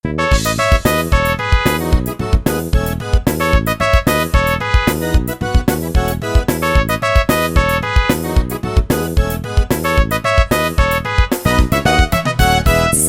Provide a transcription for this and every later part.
Tsy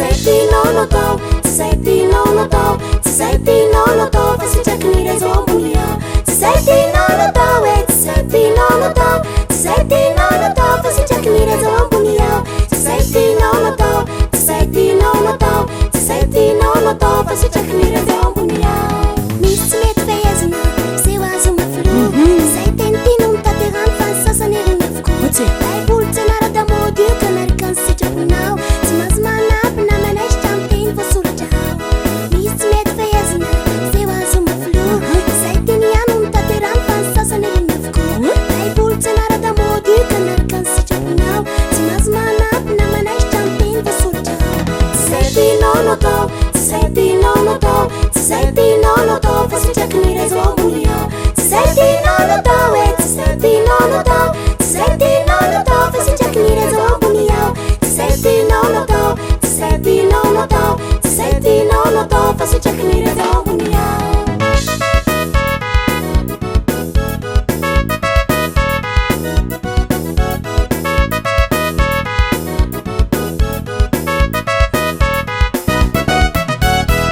izay tianao no atao, tsy izay tianao no atao, tsy izay tianao no atao fa sitraky ny Ray izao ambony ao. Tsy izay tianao no atao e, tsy izay tianao no atao, tsy izay tianao no atao fa sitraky ny Ray izao ambony ao. Tsy izay tianao no atao, tsy izay tianao no atao, tsy izay tianao no atao fa sitraky ny Ray izao ambony ao. Misy tsy mety fehezina, miseho azy ho mafy loha. Izay teny tiany no tanterahany fa ny sasany eriny avokoa. Baiboly tsy anara-damaody io ka narika ny sitraponao. Tsy maintsy manampy na manaisotra ny teny voasoratra ao. Misy tsy mety fehezina, miseho azy ho mafy loha. Izay tiany ihany no tanterahany fa ny sasany eriny avokoa. Baiboly tsy anara-damaody io ka narika ny sitraponao. Tsy maintsy manampy na manaisotra ny teny voasoratra ao. Tsy izay tianao no atao, tsy izay tianao no atao, tsy izay tianao no atao fa sitraky ny Ray izao ambony ao. Tsy izay tianao no atao e, tsy izay tianao no atao, tsy izay tianao no atao fa sitraky ny Ray izao ambony ao. Tsy izay tianao no atao, tsy izay tianao no atao, tsy izay tianao no atao fa sitraky ny Ray izao ambony ao.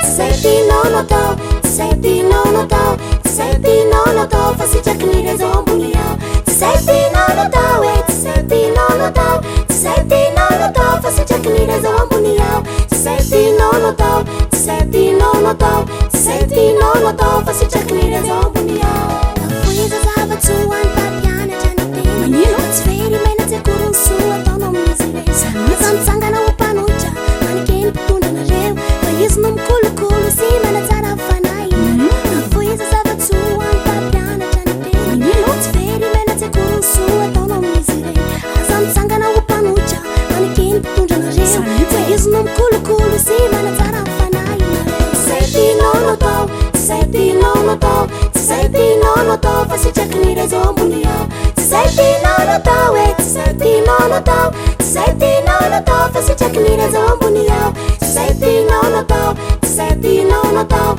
Tsy izay tianao no atao, tsy izay tianao no atao, tsy izay tianao no atao fa sitraky ny Ray izao ambony ao. Tsy izay tianao no atao e, tsy izay tianao no atao, tsy izay tianao no atao fa sitraky ny Ray izao ambony ao. Tsy izay tianao no atao, tsy izay tianao no atao, tsy izay tianao no atao fa sitraky ny Ray izao ambony ao. Afoiza zava-tsoa ho an'ny mpampianatra ny teny. Manino? Fa tsy very maina tsy akory ny soa ataonao amin'izy ireny. Aza mitsangana ho mpanohitra, maneke ny mpitondra anareo, fa izy no mikolokolo sy manatsara ny fanahinareo. Afoiza zava-tsoa ho an'ny mpampianatra ny teny. Manino? Fa tsy very maina tsy akory ny soa ataonao amin'izy ireny. Aza mitsangana ho mpanohitra, maneke ny mpitondra anareo, fa izy no mikolokolo sy manatsara ny fanahinareo. Tsy izay tianao no atao, tsy izay tianao no atao, tsy izay tianao no atao fa sitraky ny Ray izao ambony ao. Tsy izay tianao no atao e, tsy izay tianao no atao, tsy izay tianao no atao fa sitraky ny Ray izao ambony ao. Tsy izay tianao no atao, tsy izay tianao no atao,